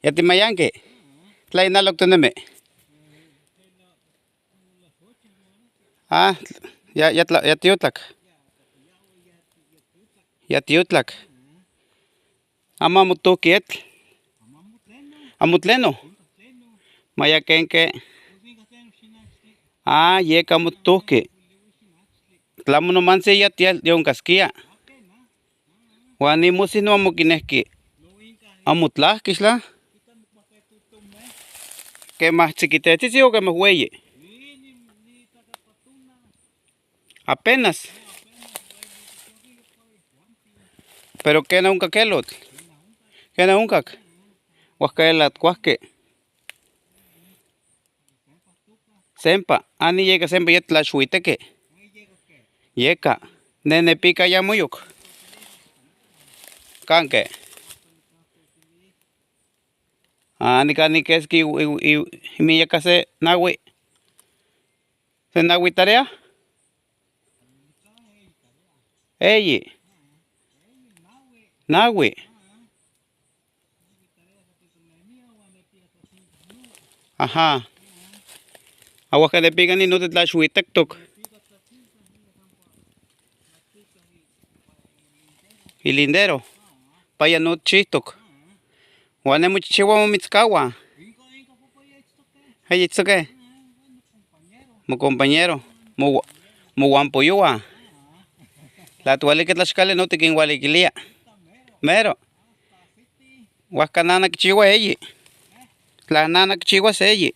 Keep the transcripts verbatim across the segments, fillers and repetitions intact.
Ya timayanki. Tla inalok tinemi. Ah, ya, ya, tla- ya tiotlak. Ya tiotlak. Ama motohki etl. Amo tleno. Maya kenke. Ah, yeka motohki. Tlamo nomantzin ya tial yonkaskia. Uan ni mosino amo kinehki. Amo tlahki xla. Kemah tzikitetzitzin o kemah weyi. Apenas. Pero kena onkak elotl. Kena onkak. Wahka elatkuahki. Sempa, ani yeka sempa yetlaxuiteki. Yeka. Nenepika ya moyok. Kanke. Ani kani keski i- i- i- miyaka se nawi. Se nawi tarea. Eyi. Nawi. Aha. Awahka nepika ni notitlaxuitektok. Ilindero. Paya nochihtok. Uan ne mochichiwa momitzkawa. Eyi itztoke. Mokompañero. Mo- mowanpoyowa. Tla tiwaliki tlaxkali no tikinwalikilia. Mero. Wahka nana kichiwa eyi. Tla nana kichiwas eyi.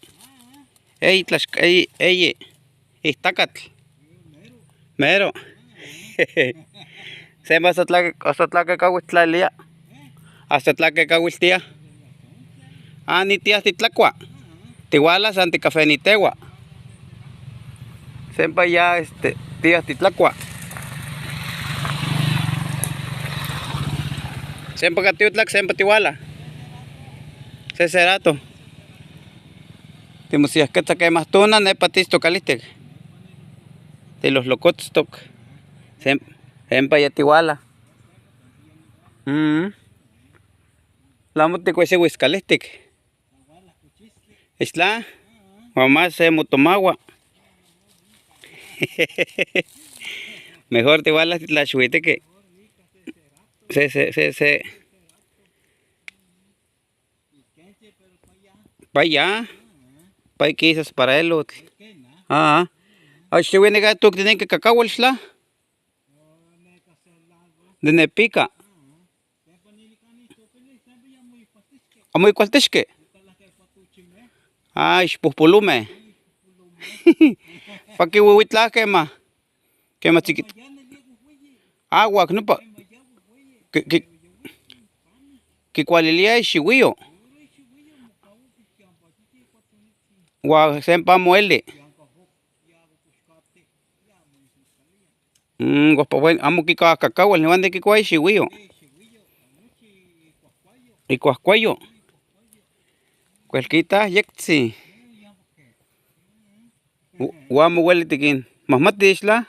Eyi tlaxk- eyi eyi. Ihtakatl. Mero. Sema hasta tlake hasta tlake kawiltlalia. Hasta tlake kawiltia. Ani tiah titlakua. Tiwala san tikafenitewa. Sempa ya este tiah titlakua. Sempa katiutlak sempa tiwala. Seserato. Timosiahketza kemah tona nepa tistokalihtik. Tilohlokotztok. Sem- sempa ya tiwala. Mm. Tlamo tikuesiwiskalijtik. Ixtla. Uan más se motomawa. Mejor tiwala titlaxuiteki. Se se se se. Paya. Pay kisas para elotl. Aa. Axtiwineka toktininki kakawal ixtla. De nepika. Amo ikualtixki. Ay ixpohpolomeh. Pakiwiwitlahkeh ma kema tzikit. Awak nopa. Kikualilia ixiwio. Ua sempa amo eli. Amo kikua kakawal niuan de kikua ixiwio. Ikuahkuayo. Kualkita yektzin. Ua amo ueli tikinmahmati ixtla.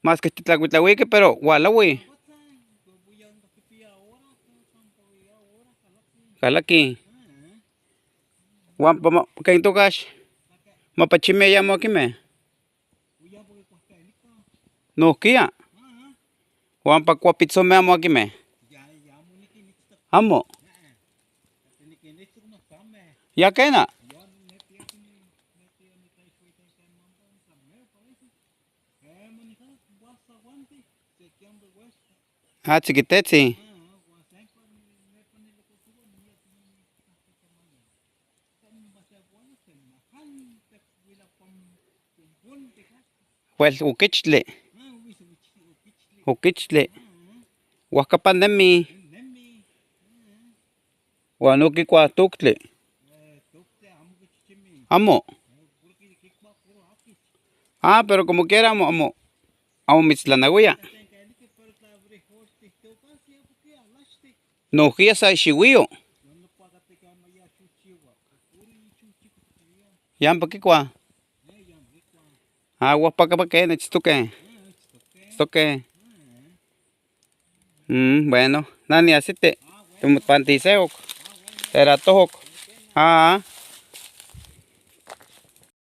Maske titlakuitlawiki pero ualawi. Kalaki. Uan ken tokax mapachimeh ya amo akimeh. Nohkia. Uan pa kuapitzomeh amo akimeh. Amo. Ya kena. Ah, tzikitetzi. Wel okichtli. Okichtli. Uahka panemi. Uan okikua toktli. Amo. Ah, pero como quiera amo amo amo mitztlanawia. Nohkia sa ixiwio. Yampa kikua. Ah, uahpakapake nechitztoke. Itztoke. Mm, bueno, nani asite. Timopantisehok. Era tohok. Ha.